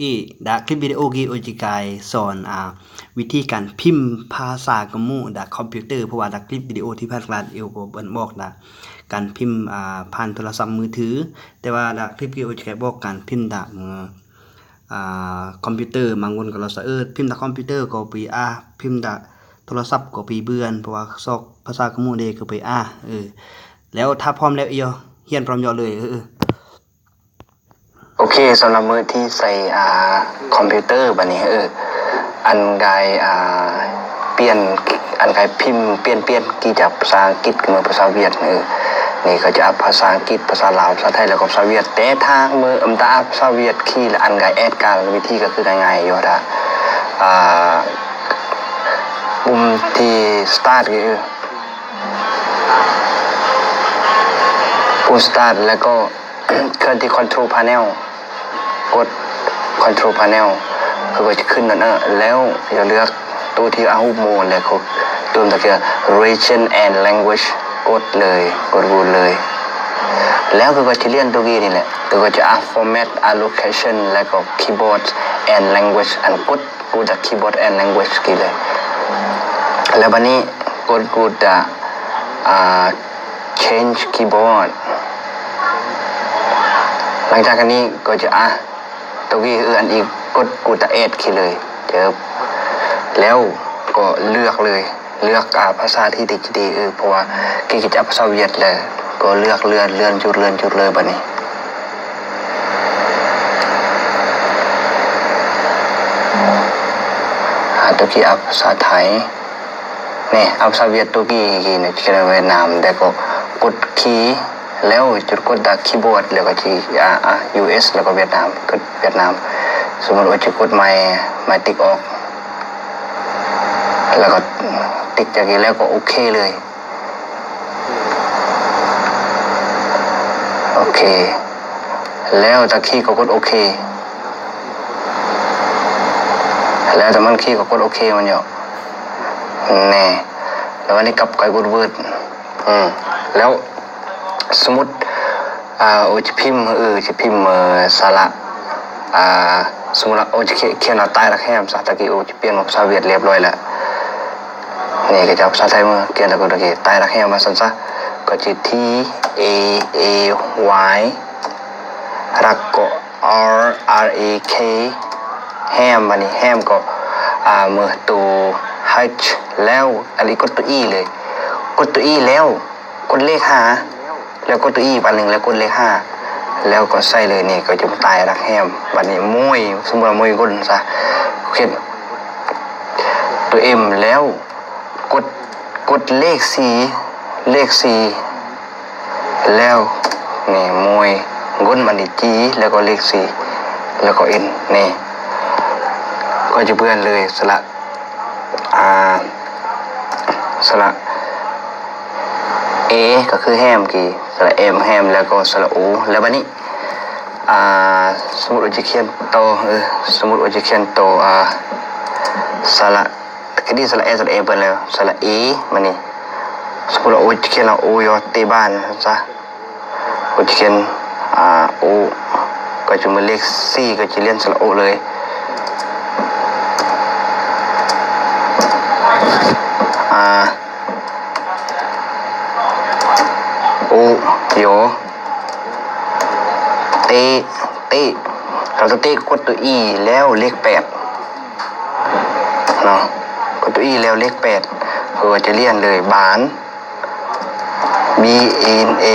ອີ ດາຄລິບວິດີໂອກີໂອຈິກາຍສອນ ອ່າ ວິທີການພິມພາສາກະມຸດາຄອມພິວເຕີ ເພາະວ່າດາຄລິບວິດີໂອທີ່ຜ່ານມາເອວກໍເປັນບອກດາການພິມ ອ່າ ຜ່ານໂທລະສັບມືຖື ແຕ່ວ່າດາຄລິບວິດີໂອຈິກາຍບອກການພິມດາ ອ່າ ຄອມພິວເຕີ. ບາງຄົນກໍລະສະ ເອີ ພິມດາຄອມພິວເຕີກໍໄປ ອ່າ ພິມດາໂທລະສັບກໍໄປເບືອນ ເພາະວ່າຊອກພາສາກະມຸເດກໍໄປ ອ່າ ເອີ ແລ້ວຖ້າພ້ອມແລ້ວ ເອີ ຮຽນພ້ອມເຍາະເລີຍ ເອີ ເອີ. ໂອເຄ ສຳລັບມື້ທີ່ໃສ່ ອ່າ ຄອມພິວເຕີບາດນີ້ ເອີ ອັນກາຍ ອ່າ ປ່ຽນ ອັນກາຍພິມ ປ່ຽນ ປ່ຽນກີ້ຈາກພາສາອັງກິດມາພາສາຫວຽດ ເອີ ນີ້ເຂົາຈະອັບພາສາອັງກິດ ພາສາລາວ ພາສາໄທ ແລ້ວກໍພາສາຫວຽດ ແຕ່ຖ້າມື້ອຳຕາອັບພາສາຫວຽດຄີ ແລະ ອັນກາຍແອດການ ວິທີກໍຄືງ່າຍໆຢູ່ ຖ້າ ອ່າ ປຸ່ມທີ່ສະຕາດ ເອີ ປຸ່ມສະຕາດ ແລ້ວກໍ ເຄື່ອນທີ່ຄອນໂທຣພາເນວ ກົດຄອນໂທຣພາເນວ ເຂົາກໍຈະຂຶ້ນນັ້ນ ແລ້ວຈະເລືອກໂຕທີ່ອາຮູບໝູນ ແລ້ວກໍຕົວຕະເກີ Region and Language ກົດເລີຍ ກົດບູດເລີຍ ແລ້ວເຂົາກໍຈະລ້ຽນໂຕກີ້ນີ້ແຫຼະ ເຂົາກໍຈະ Format Allocation ແລ້ວກໍ Keyboard and Language ອັນກົດ Go to Keyboard and Language ກີ້ເລີຍ ແລ້ວບາດນີ້ກົດ Go to ອ່າ Change Keyboard ຫຼັງຈາກອັນນີ້ກໍຈະ ອ່າ ໂຕກີ້ ເອີ ອັນອີກ ກົດ Go to Add ກີ້ເລີຍ ເຈີບ ແລ້ວກໍເລືອກເລີຍ ເລືອກ ອ່າ ພາສາທີ່ ທີ່ ທີ່ ເອີ ເພາະວ່າກີ້ຈະເອົາພາສາຫວຽດ ແລ້ວກໍເລືອກເລື່ອນ ເລື່ອນ ຈຸດ ເລື່ອນ ຈຸດ ເລີຍບາດນີ້. ຫາໂຕກີ້ອັບພາສາໄທ ນີ້ ອັບພາສາຫວຽດໂຕກີ້ ກີ້ນີ້ຂຽນວ່າຫວຽດນາມ ແລ້ວກໍກົດຄີ ແລ້ວຈຸດກົດດາຄີບອດ ແລ້ວກໍທີ່ ອ່າ ອ່າ ຢູເອສ ແລ້ວກໍຫວຽດນາມ ກົດຫວຽດນາມ. ສົມມຸດວ່າຈະກົດໝາຍ ໝາຍຕິກອອກ ແລ້ວກໍຕິກຈາກນີ້ ແລ້ວກໍໂອເຄເລີຍ. ໂອເຄ ແລ້ວຕາຄີກໍກົດໂອເຄ ແລ້ວຕາມັນຄີກໍກົດໂອເຄມັນເນາະ ແນ່ ແລ້ວອັນນີ້ກັບໄກກົດເວີດ ອືມ ແລ້ວສົມມຸດ ອ່າ ໂອຈະພິມ ເອີ ຈະພິມ ເອີ ສະຫຼະ ອ່າ ສົມມຸດວ່າໂອຈະຂຽນວ່າ ໃຕ້ຫຼັກແຮມ ສາຕະກີໂອຈະປ່ຽນເປັນພາສາຫວຽດລຽບລ້ອຍແລ້ວ. ນີ້ກໍຈະເອົາພາສາໄທມາຂຽນ ແລ້ວກໍໂອເຄ ໃຕ້ຫຼັກແຮມວ່າຊັ້ນຊະ ກໍຈະ ທີ ເອ ເອ ວາຍ ແລ້ວກໍ ອາ ອາ ເອ ເຄ ແຮມ ບາດນີ້ແຮມກໍ ອ່າ ເໝີໂຕ ເຮັດ ແລ້ວອັນນີ້ກົດໂຕອີເລີຍ ກົດໂຕອີແລ້ວ ກົດເລກຫ້າ ແລ້ວກົດໂຕອີອີກອັນໜຶ່ງ ແລ້ວກົດເລກຫ້າ ແລ້ວກໍໃສ່ເລີຍ ນີ້ກໍຈະຕາຍຫຼັກແຮມ. ບາດນີ້ໂມຍ ສົມມຸດວ່າໂມຍກົ້ນຊະ ຂຽນໂຕເອັມ ແລ້ວກົດ ກົດເລກສີ່ ເລກສີ່ ແລ້ວນີ້ໂມຍກົ້ນ ບາດນີ້ຈີ ແລ້ວກໍເລກສີ່ ແລ້ວກໍເອັນ ນີ້ ກໍຈະເບືອນເລີຍ ສະຫຼະ ອ່າ ສະຫຼະ ເອ ກໍຄືແຮມກີ້ ສະຫຼະເອັມແຮມ ແລ້ວກໍສະຫຼະໂອ ແລ້ວບາດນີ້ ອ່າ ສົມມຸດວ່າຈະຂຽນໂຕ ເອີ ສົມມຸດວ່າຈະຂຽນໂຕ ອ່າ ສະຫຼະ ກະດີ ສະຫຼະເອ ສະຫຼະເອ ເບິ່ງແລ້ວ ສະຫຼະເອ ບາດນີ້ ສົມມຸດວ່າໂອ ຈະຂຽນວ່າໂອ ຢໍ ເຕ ບານ ຊັ້ນຊະ. ກໍຈະຂຽນ ອ່າ ໂອ ກໍຈະເໝີເລກສີ່ ກໍຈະລຽນສະຫຼະໂອເລີຍ ອ່າ ໂອ ຢໍ ເຕ ເຕ ເຮົາຈະເຕ ກົດໂຕອີ ແລ້ວເລກແປດເນາະ ກົດໂຕອີ ແລ້ວເລກແປດ ເຮົາກໍຈະລຽນເລີຍ ບານ ບີ ເອັນ ເອ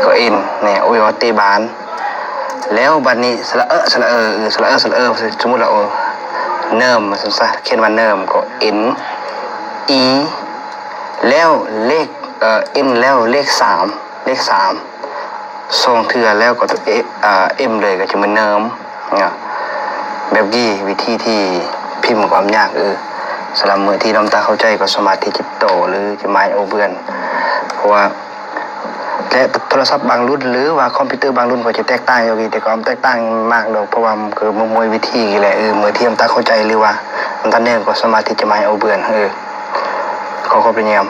ກໍເອັນ ແນ່ ໂອ ຢໍ ເຕ ບານ ແລ້ວບາດນີ້ ສະຫຼະເອີ ສະຫຼະເອີ ເອີ ສະຫຼະເອີ ສະຫຼະເອີ ສົມມຸດວ່າ ໂອ ເນີມ ວ່າຊັ້ນຊະ ຂຽນວ່າເນີມ ກໍເອັນ ອີ ແລ້ວເລກ ເອີ ເອັນ ແລ້ວເລກສາມ ເລກສາມ ສອງເທື່ອ ແລ້ວກໍ ເອ ອ່າ ເອັມເລີຍ ກໍຈະເໝືອນເນີມເນາະ ແບບນີ້ ວິທີທີ່ພິມກໍອຳຍາກ ເອີ ສຳລັບມື້ທີ່ນ້ອງຕາເຂົ້າໃຈ ກໍສາມາດທີ່ຈະຕໍ່ ຫຼື ຈະມາໂອເບືອນ ເພາະວ່າ ແລະ ໂທລະສັບບາງລຸ້ນ ຫຼືວ່າຄອມພິວເຕີບາງລຸ້ນກໍຈະແຕກຕ່າງຢູ່ ແຕ່ກໍບໍ່ແຕກຕ່າງມາກດອກ ເພາະວ່າຄືມວຍວິທີແຫຼະ ເອີ ເມື່ອທຽບຕາເຂົ້າໃຈ ຫຼືວ່າອັນຕາເນີມ ກໍສາມາດທີ່ຈະມາໂອເບືອນ ເອີ ຂໍຂອບໃຈນຳ.